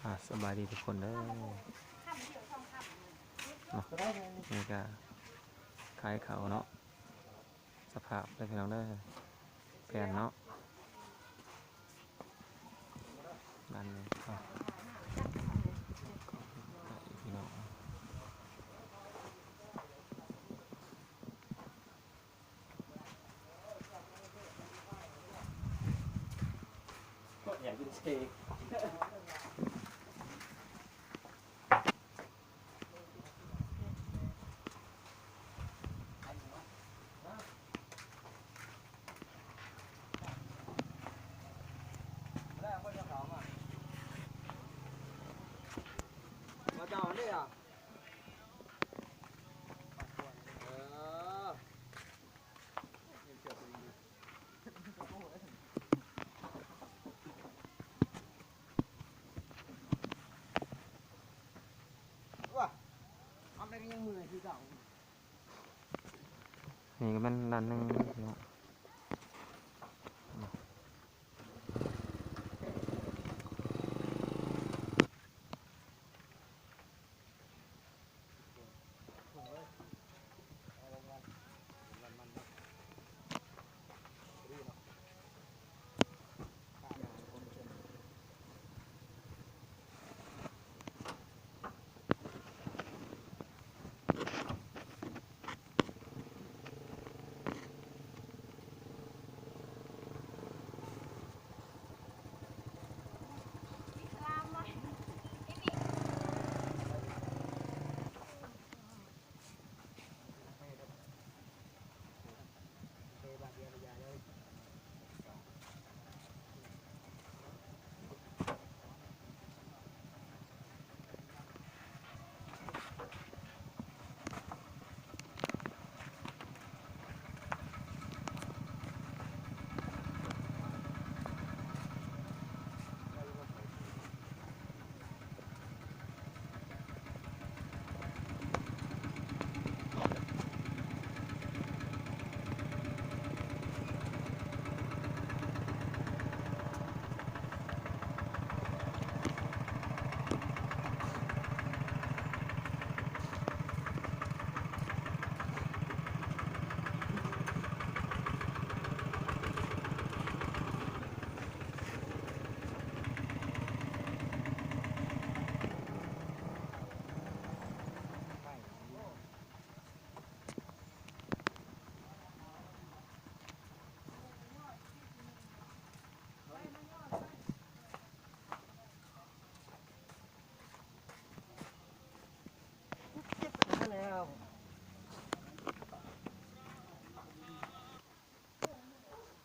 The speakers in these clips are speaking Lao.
ອ່າ ສະບາຍດີທຸກຄົນເດີເນາະ. ນີ້ກະຂາຍເຂົ້າເນາະ ສະພາບເດີພີ່ນ້ອງເດີ ແຜ່ນເນາະ ບ້ານນີ້ເນາະ ພີ່ນ້ອງ. ນີ້ກໍແມ່ນດ້ານໜຶ່ງເນາະ.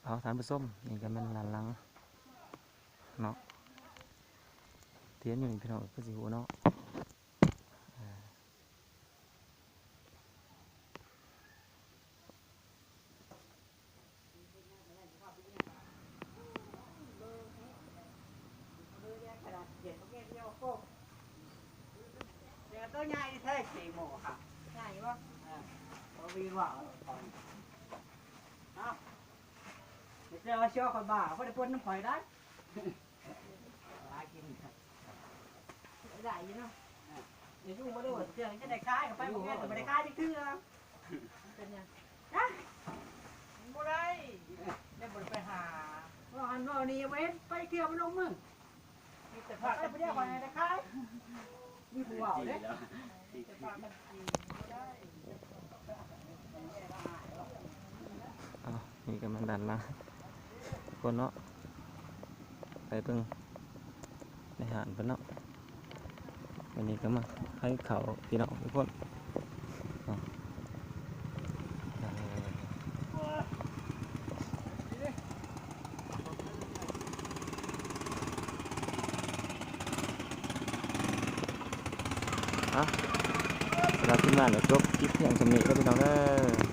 ເອົາ ທ່ານຜູ້ຊົມ ນີ້ກໍແມ່ນດ້ານຫຼັງເນາະ ທີ່ເຫັນຢູ່ນີ້ ພີ່ນ້ອງກໍຄືຊິຮູ້ເນາະ. ໂຕໃຫຍ່ແທ້ ສີ່ໝໍ້ ໃຫຍ່ບໍ່? ເອີ ບໍ່ມີວ່າ ເອົາ ແຕ່ວ່າຊິເອົາຂ້ອຍບ້າ ບໍ່ໄດ້ປົນນຳຂ້ອຍໄດ້. ຫາກິນ ໄດ້ຢູ່ເນາະ ເອີ ຢູ່ບໍ່ໄດ້ ເຈົ້າຈະໄດ້ຂາຍ ໄປໂຮງຮຽນກໍບໍ່ໄດ້ຂາຍຈັກເທື່ອ. ເປັນຫຍັງ? ຮະ? ມັນບໍ່ໄດ້ ແລ້ວບໍ່ໄດ້ໄປຫາ ເວົ້າຫັ້ນເວົ້ານີ້ ບໍ່ເຫັນໄປເທື່ອ ມັນລົງມື ມີແຕ່ພາກັນກິນ ໄດ້ຂາຍ ມີຜູ້ເວົ້າເດ້ ມີແຕ່ພາກັນກິນ ບໍ່ໄດ້. ອ້າວ ນີ້ກໍແມ່ນດ້ານຫຼັງຄົນເນາະ ໄປເບິ່ງໃນຮ້ານເພິ່ນເນາະ. ອັນນີ້ກໍມາຂາຍເຂົ້າ ພີ່ນ້ອງທຸກຄົນເນາະ. ອ່ະ ສຳລັບທີມງານກໍຈົບຄລິບພຽງສ່ຳນີ້ເດີພີ່ນ້ອງເດີ.